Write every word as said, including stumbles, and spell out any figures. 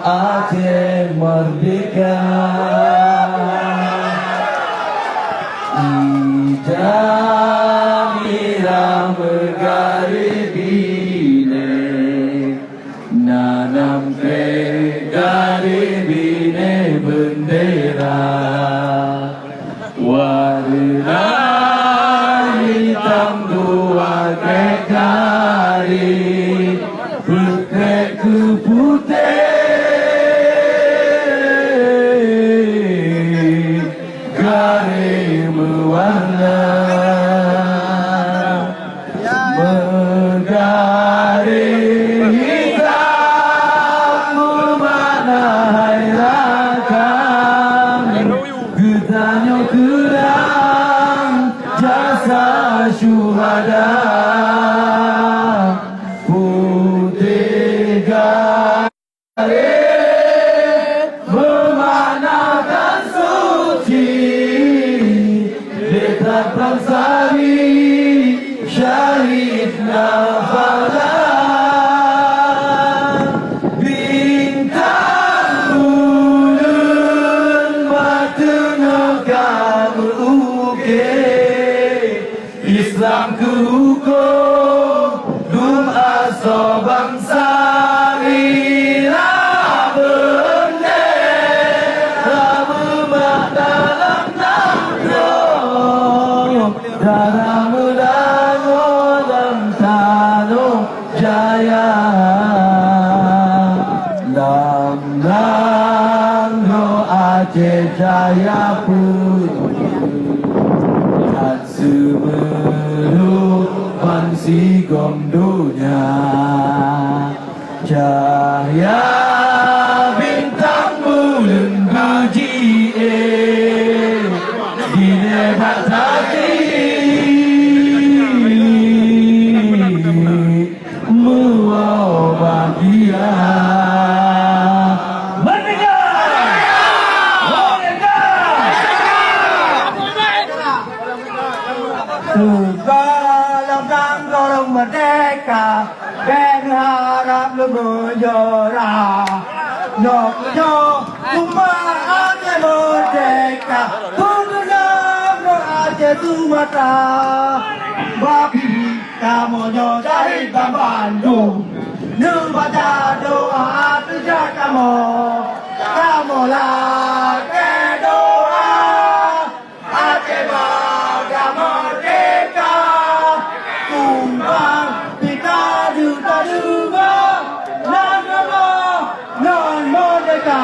Aceh merdeka. Ija mirah meugaréh binéh, nanam trép garéh binéh beundera. Warna hitam dua trép garéh, peuet trép keu putéh. Garéh meuwarna meugaréh hitam meumakna hai rakan geutanyoe keurang jasa syuhada. Putéh garéh meumaknakan suci, bintang Pansari syahid nafala. Bintang buleuen bak teunoh ka meu-ukée, Islam keu hukôm, dum asoe bansa, irah beundera meumat dalam nanggroe, dara meulangoe lam tanoh jaya. Lam nanggroe Aceh Jaya pun that seumeuleuh bansigom donya. Cahya bintang buleuen geujiéh di nibak taji. Meuwoe bahgia. Merdeka! Merdeka! Teuka lam nanggroe merdeka, bék neuharab leumeujora. Nyoe, nyoe, umat Aceh merdeka, peuneulheueh Aceh Sumatra. Babi Kamoe nyoe syahid banmandum, neubaca doa ateueh jaroe kamoe. Kamoe lakée doa, Aceh bak merdeka. Kumbang pita deuh tadeungoe, nan kamoe ngon merdeka.